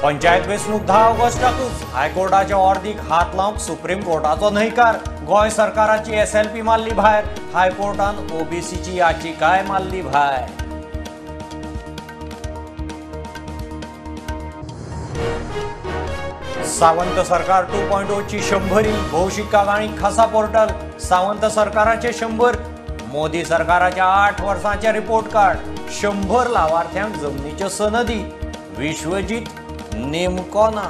पंचायत वेंचणूक 10 ऑगस्टाकूच हायकोर्टाच्या ऑर्दीक हात लावंक सुप्रीम कोर्टाचो न्हयकार. गोंय सरकाराची एसएलपी मारली भायर. हायकोर्टान ओबीसीची याचिकाय मारली भायर. सावंत सरकार 2.0 ची 100री भौशीक कागाळी खासा पोर्टल. सावंत सरकाराचे 100, मोदी सरकाराच्या 8 वर्सांचे रिपोर्ट कार्ड. 100 लावार्थ्यांक जमनीच्यो सनदी. विश्वजीत नेमको ना.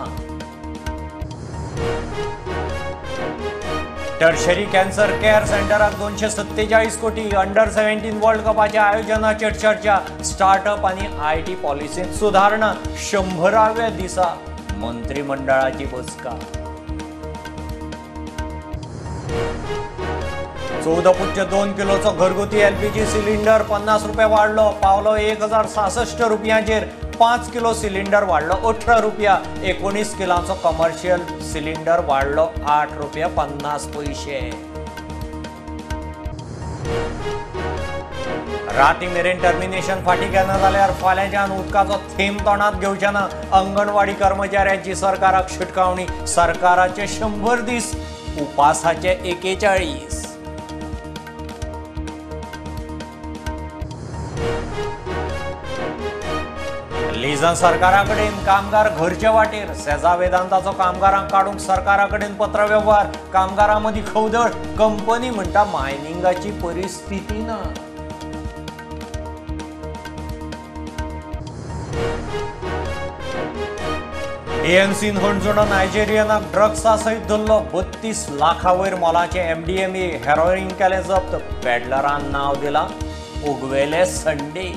टर्शरी कॅन्सर केअर सेंटराक 247 कोटी. अंडर 17 वर्ल्ड कपाच्या आयोजनाचेर चर्चा. स्टार्टअप आनी IT पॉलिसींत सुदारणा. 100व्या दिसा मंत्रिमंडळाची बसका. 14.2 किलोचो घरगुती एलपीजी सिलिंडर 50 रुपये वाडलो, पावलो 1066 रुपयांचेर. 5 किलो सिलिंडर वाडलो 18 रुपया. 19 किलांचो कमर्शियल सिलिंडर वाडलो 8 रुपया 50 पयशे. राती मेरेन टर्मिनेशन फाटी घेना जाल्यार फाल्यांच्यान उदकाचो थेंब तोंडांत घेवचे ना. अंगणवाडी कर्मचाऱ्यांची सरकाराक शिटकावणी. सरकाराचे 100 दीस, उपासाचे 41. लिजन सरकाराकडेन कामगार घरचे वाटेर. सेजा वेदांताचो कामगारांक काडूंक सरकाराकडेन पत्रवेव्हार. कामगारां मदीं खवदळ. कंपनी म्हणटा मायनिंगाची परिस्थिती ना. एएनसीन हणजुणा नायजेरियनाक ड्रग्सा सयत धरलो. 32 लाखा वयर मोलाचें एमडीएमए हेरोईन केलें जप्त. पेडलरान नांव दिलां उगवेले संडे.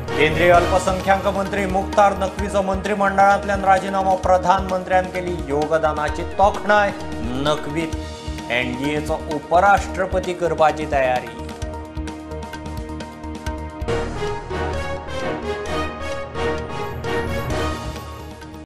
केंद्रीय अल्पसंख्याक मंत्री मुख्तार नकवीचो मंत्रिमंडळांतल्यान राजिनामो. प्रधानमंत्र्यान केली योगदानाची तोखणाय. नकवीत एनडीएचो उपराष्ट्रपती करपाची तयारी.